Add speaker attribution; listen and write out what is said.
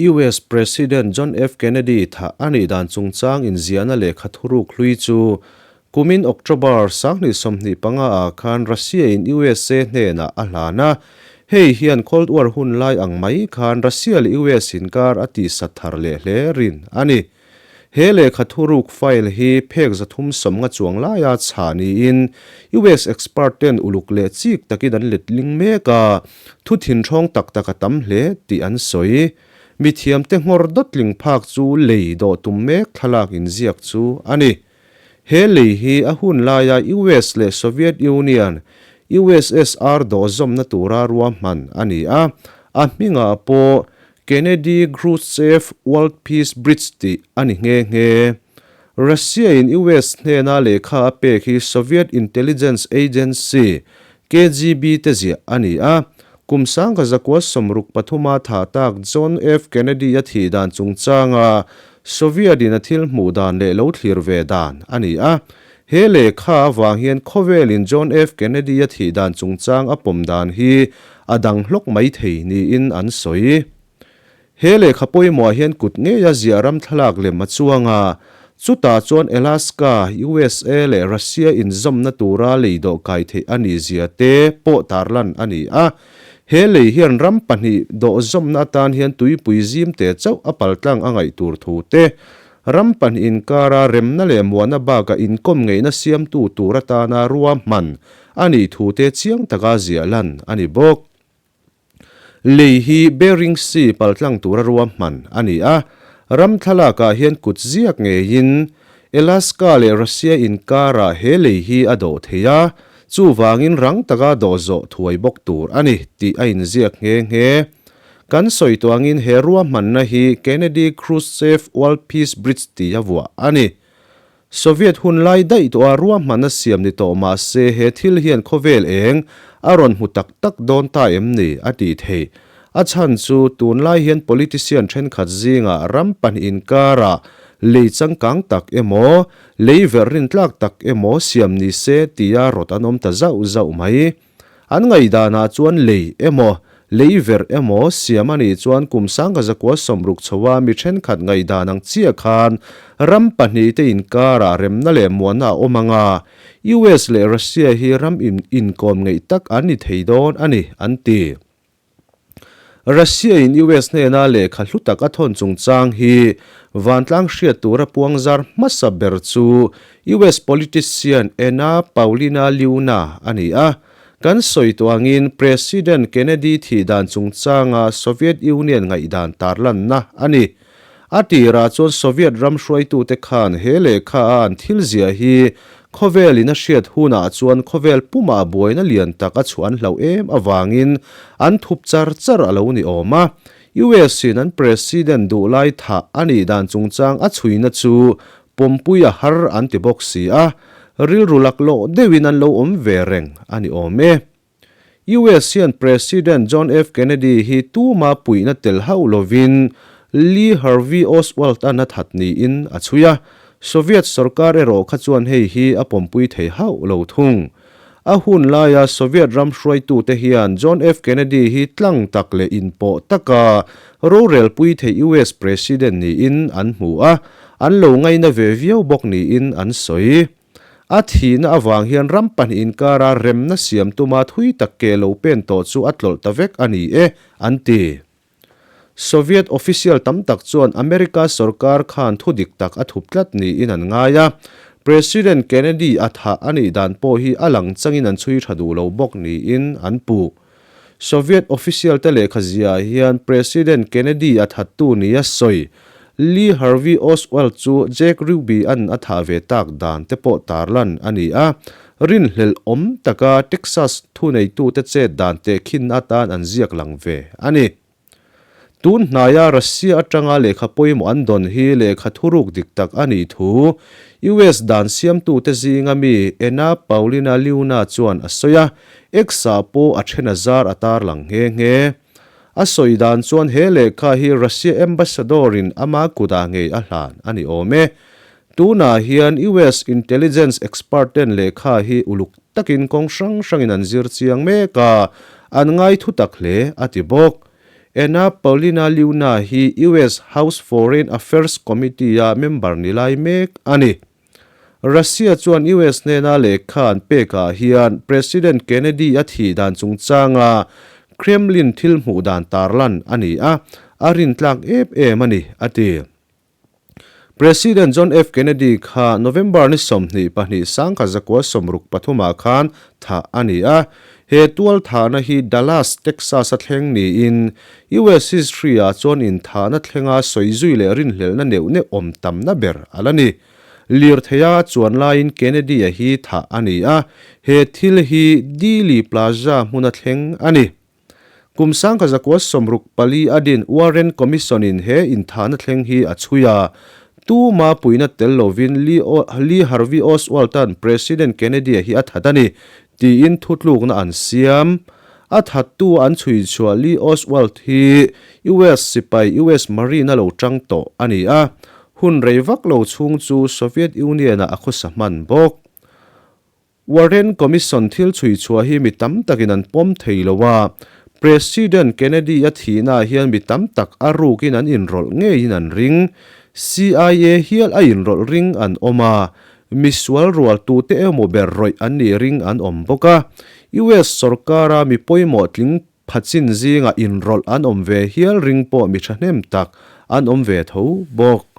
Speaker 1: US President John F. Kennedy thah a nih dan chungchang inziahna lehkha thuruk hlui chu kumin October 2025 ah khan Russia in USA hnenah a hlan a, hei hian Cold War hun lai ang mai khan Russia leh US inkar a tihsat thar leh hle rin a ni. He lehkha thuruk file hi phek 350 chuang laia chhah niin US expert ten uluk leh chik takin an letling mek a, thu thinhrawng tak tak a tam hle tih an sawi. Mithiamte nghawr dawtling phak chu lei dawh tum mek thlalak inziak chu a ni. He lei hi a hun laia US leh Soviet Union, USSR, dawh zawmna tura ruahman a ni a, a hmingah pawh Kennedy Khrushchev World Peace Bridge tih a ni nghe nghe. Russia-in US hnena lehkha a pek hi Soviet Intelligence Agency, KGB, te ziah a ni a. Kum 1963 thah tak John F. Kennedy-a thih dan chungchanga Soviet-in a thil hmuh dan leh lo thlir ve dan a ni a. He lehkha avang hian khawvelin John F. Kennedy-a thih dan chungchang a pawm dan hi a dang hlawk mai thei niin an sawi. He lehkha pawimawhah hian kut ngeia ziah ram thlalak lem a chuang a, chutah chuan Alaska, USA leh Russia inzawmna tura lei dawh kai theih a nih zia te pawh tarlan a ni a. He lei hian ram pahnih dawh zawmna atan hian tuipui zim te chauh a paltlang a ngaih tur thu te, Ram pahnih inkara remna leh muahna baka inkawm ngeihna siamtu tur atana ruahman a nih thute chiang taka ziah lan a ni bawk. Lei hi Bering Sea paltlang tura ruahman a ni a, ram thlalakah hian kut ziak ngeiin Alaska leh Russia inkarah he lei hi a dawh thei a, chuvangin rang taka dawh zawh thuai bawk tur a ni tih a inziak nghe nghe. Kan sawi tawh angin he ruahmanna hi Kennedy Khrushchev World Peace Bridge tih a vuah a ni. Soviet hun lai daih tawha ruahmanna siam ni tawh mah se he thil hian khawvel eng a rawn hmu tak tak dawn ta em ni a tih theih. A chhan chu tunlai hian politician thenkhat zingah ram pahnih inkarah lei changkang tak emaw, lei verh rintlak tak emaw siam ni se tia rawt an awm ta zauh zauh mai. An ngaihdanah chuan lei emaw, lei verh emaw siam a nih chuan kum 1960 chhoa mi thenkhat ngaihdan ang chiah khan ram pahnihte inkarah remna leh muanna a awm ang a, US leh Russia hi ram inkawm ngeih tak an ni thei dawn a ni, an ti. Russia-in US hnena lehkha hlu tak a thawn chungchang hi vantlang hriat tura puangzar hmasa ber chu US politician Anna Paulina Liuna a ni a. Kan sawi tawh angin President Kennedy thih dan chungchanga Soviet Union ngaihdan tarlanna a ni. A tirah chuan Soviet ram hruaitute khan he lehkha a an thil ziah hi khawvelin a hriat hunah chuan khawvel pumah buaina lian tak a chhuah an hlauh em avangin an thup char char a lo ni awm a. US in an President duhlai thah a nih dan chungchang a chhuina chu pawmpui a har an ti bawk si a, rilru laklawh deuhin an lo awm ve reng a ni awm e. US hian President John F. Kennedy hi tuma puihna tel hauh lovin Lee Harvey Oswald-a'n a that niin a chhui a, Soviet sorkar erawh kha chuan hei hi a pawmpui thei hauh lo thung. A hun laia Soviet ram hruaitute hian John F. Kennedy hi tlang tak leh inpawh taka rorelpui thei US President niin an hmu a, an lo ngaina ve viau bawk niin an sawi. A thihna avang hian ram pahnih inkara remna siam tuma thui tak ke lo pen tawh chu a tlawlh ta vek a ni e, an ti. Soviet official tam tak chuan America sorkar khan thu dik tak a thup tlat niin an ngai a, President Kennedy a thah a nih dan pawh hi a lang changin an chhui tha duh lo bawk niin an puh. Soviet official te lehkha ziaah hian President Kennedy a thattu nia sawi Lee Harvey Oswald chu Jack Ruby an a thah ve tak dan te pawh tarlan a ni a, rinhlelh awm taka Texas thuneitute chet dan tehkhin atan an ziak lang ve a ni. Tun hnaia Russia atanga lehkha pawimawh an dawn hi lehkha thuruk dik tak a nih thu US dan siamtute zinga mi Anna Paulina Liuna chuan a sawi a, X-ah pawh a then a zar a tarlang nghe nghe. A sawi dan chuan he lehkha hi Russia ambassador-in ama kutah ngei a hlan a ni awm e. Tunah hian US intelligence expert-ten lehkha hi uluk takin kawng hrang hrangin an zir chiang mek a, an ngai thu tak hle, a ti bawk. Anna Paulina Luna hi US House Foreign Affairs Committee-a member ni lai mek a ni. Russia chuan US hnena lehkha an pekah hian President Kennedy a thih dan chungchanga Kremlin thil hmuh dan tarlan a ni a, a rintlak em em a ni, a ti. President John F. Kennedy kha November ni 22 1963 khan thah a ni a. He tual thahna hi Dallas, Texas a thleng niin US history ah chuan inthahna thlenga sawi zui leh rinhlelhna neuh neuh awm tamna ber a la ni. Lirtheia chuan laiin Kennedy-a hi thah a ni a, he thil hi Dealey Plaza hmuna thleng a ni. Kum 1964 a din Warren Commission-in he inthahna thleng hi a chhui a. Tuma puihna tel lovin Lee Harvey Oswald-a'n President Kennedy-a hi a that a ni, tiin thutlukna an siam. A thattu an chhui chhuah Lee Oswald hi US sipai US Marine-a lo tang tawh a ni a. Hun rei vak lo chhung chu Soviet Union-ah a khawsa hman bawk. Warren Commission thil chhui chhuah hi mi tam takin an pawm thei lo a, President Kennedy a thihnaah hian mi tam tak a rukin an inrawlh ngeiin an ring. CIA hial a inrawlh ring an awm a, misual rual tute emaw ber rawih an nih ring an awm bawk a. US sorkara mi pawimawh tling phachin zingah inrawlh an awm ve hial ring pawh mi thahnem tak an awm ve tho bawk.